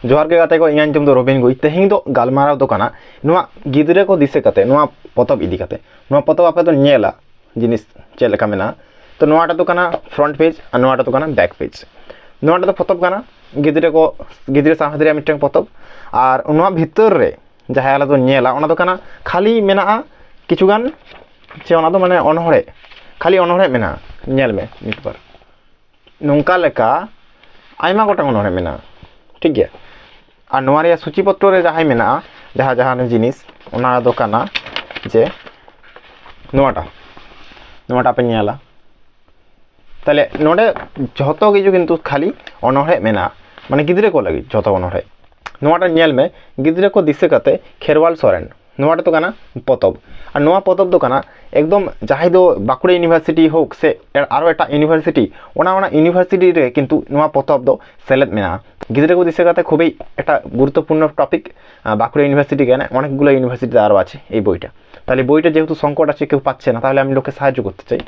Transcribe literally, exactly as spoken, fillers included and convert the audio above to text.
ᱡᱚᱦᱟᱨ ᱜᱮ ᱜᱟᱛᱮ ᱠᱚ, ᱤᱧᱟᱹᱜ ᱧᱩᱛᱩᱢ ᱫᱚ ᱨᱚᱵᱤᱱ ᱜᱩᱭ᱾ ᱛᱮᱦᱮᱧ ᱫᱚ ᱜᱟᱞᱢᱟᱨᱟᱣ ᱫᱚ ᱠᱟᱱᱟ ᱱᱚᱣᱟ ᱜᱤᱫᱽᱨᱟᱹ ᱠᱚ ᱫᱤᱥᱟᱹ ᱠᱟᱛᱮ, ᱱᱚᱣᱟ ᱯᱚᱛᱚᱵ ᱤᱫᱤ ᱠᱟᱛᱮ᱾ ᱱᱚᱣᱟ ᱯᱚᱛᱚᱵ ᱟᱯᱮ ᱫᱚ ᱧᱮᱞᱟ ᱡᱤᱱᱤᱥ ᱪᱮᱫ ᱞᱮᱠᱟ ᱢᱮᱱᱟᱜᱼᱟ᱾ ᱛᱚ ᱱᱚᱣᱟᱴᱟᱜ ᱫᱚ ᱠᱟᱱᱟ front page ᱟᱨ ᱱᱚᱣᱟᱴᱟᱜ ᱫᱚ ᱠᱟᱱᱟ back page᱾ ᱱᱚᱣᱟᱴᱟᱜ ᱫᱚ ᱯᱚᱛᱚᱵ ᱠᱟᱱᱟ ᱜᱤᱫᱽᱨᱟᱹ ᱠᱚ, ᱜᱤᱫᱽᱨᱟᱹ ᱥᱟᱶᱦᱮᱫ ᱨᱮᱭᱟᱜ ᱢᱤᱫᱴᱟᱝ ᱯᱚᱛᱚᱵ᱾ ᱟᱨ ᱱᱚᱣᱟ ᱵᱷᱤᱛᱟᱹᱨ ᱨᱮ ᱡᱟᱦᱟᱸ ᱟᱞᱮ ᱫᱚ ᱧᱮᱞᱟ, ᱚᱱᱟ ᱫᱚ ᱠᱟᱱᱟ ᱠᱷᱟᱹᱞᱤ ᱢᱮᱱᱟᱜᱼᱟ ᱠᱤᱪᱷᱩᱜᱟᱱ, ᱪᱮ ᱚᱱᱟ ᱫᱚ ᱢᱟᱱᱮ ᱚᱱᱚᱬᱦᱮ, ᱠᱷᱟᱹᱞᱤ ᱚᱱᱚᱬᱦᱮ ᱢᱮᱱᱟᱜᱼᱟ᱾ ᱧᱮᱞ ᱢᱮ ᱢᱤᱫ ᱵᱟᱨ, ᱱᱚᱝᱠᱟ ᱞᱮᱠᱟ ᱟᱭᱢᱟ ᱜᱚᱴᱟᱝ ᱚᱱᱚᱬᱦᱮ ᱢᱮᱱᱟᱜᱼᱟ, ᱴᱷᱤᱠ ᱜᱮᱭᱟ᱾ ᱟᱨ ᱱᱚᱣᱟ ᱨᱮᱭᱟᱜ ᱥᱩᱪᱤ ᱯᱚᱛᱨᱚ ᱨᱮ ᱡᱟᱦᱟᱸᱭ ᱢᱮᱱᱟᱜᱼᱟ, ᱡᱟᱦᱟᱸ ᱡᱟᱦᱟᱸ ᱡᱤᱱᱤᱥ, ᱚᱱᱟ ᱫᱚ ᱠᱟᱱᱟ ᱡᱮ ᱱᱚᱣᱟᱴᱟᱜ, ᱱᱚᱣᱟᱴᱟᱜ ᱯᱮ ᱧᱮᱞᱟ᱾ ᱛᱟᱦᱞᱮ ᱱᱚᱰᱮ ᱡᱷᱚᱛᱚ ᱠᱤᱪᱷᱩ ᱠᱤᱱᱛᱩ ᱠᱷᱟᱹᱞᱤ ᱚᱱᱚᱬᱦᱮ ᱢᱮᱱᱟᱜᱼᱟ, ᱢᱟᱱᱮ ᱜᱤᱫᱽᱨᱟᱹ ᱠᱚ ᱞᱟᱹᱜᱤᱫ ᱡᱷᱚᱛᱚ ᱚᱱᱚᱬᱦᱮ᱾ ᱱᱚᱣᱟᱴᱟᱜ ᱧᱮᱞ ᱢᱮ, ᱜᱤᱫᱽᱨᱟᱹ ᱠᱚ ᱫᱤᱥᱟᱹ ᱠᱟᱛᱮ, ᱠᱷᱮᱨᱣᱟᱞ ᱥᱚᱨᱮᱱ, ᱱᱚᱣᱟᱴᱟᱜ ᱫᱚ ᱠᱟᱱᱟ ᱯᱚᱛᱚᱵ᱾ ᱟᱨ ᱱᱚᱣᱟ ᱯᱚᱛᱚᱵ ᱫᱚ ᱠᱟᱱᱟ ᱮᱠᱫᱚᱢ ᱡᱟᱦᱟᱸᱭ ᱫᱚ ᱵᱟᱸᱠᱩᱲᱟ ᱤᱭᱩᱱᱤᱵᱷᱟᱨᱥᱤᱴᱤ ᱦᱳᱠ ᱥᱮ ᱟᱨᱚ ᱮᱴᱟᱜ ᱤᱭᱩᱱᱤᱵᱷᱟᱨᱥᱤᱴᱤ, ᱚᱱᱟ ᱚᱱᱟ ᱤᱭᱩᱱᱤᱵᱷᱟᱨᱥᱤᱴᱤ ᱨᱮ ᱠᱤᱱᱛᱩ ᱱᱚᱣᱟ ᱯᱚᱛᱚᱵ ᱫᱚ ᱥᱮᱞᱮᱫ ᱢᱮᱱᱟᱜᱼᱟ᱾ ᱜᱤᱫᱽᱨᱟᱹ ᱠᱚ ᱫᱤᱥᱟᱹ ᱠᱟᱛᱮ ᱠᱷᱩᱵᱤ ᱮᱴᱟᱜ ᱜᱩᱨᱩᱛᱛᱚᱯᱩᱨᱱᱚ ᱴᱚᱯᱤᱠ, ᱵᱟᱸᱠᱩᱲᱟ ᱤᱭᱩᱱᱤᱵᱷᱟᱨᱥᱤᱴᱤ ᱜᱮ, অনেকগুলো ইউনিভার্সিটিতে আরও আছে এই বইটা। তাহলে বইটা যেহেতু সংকট আছে, কেউ পাচ্ছে না, তাহলে আমি লোকে সাহায্য করতে চাই।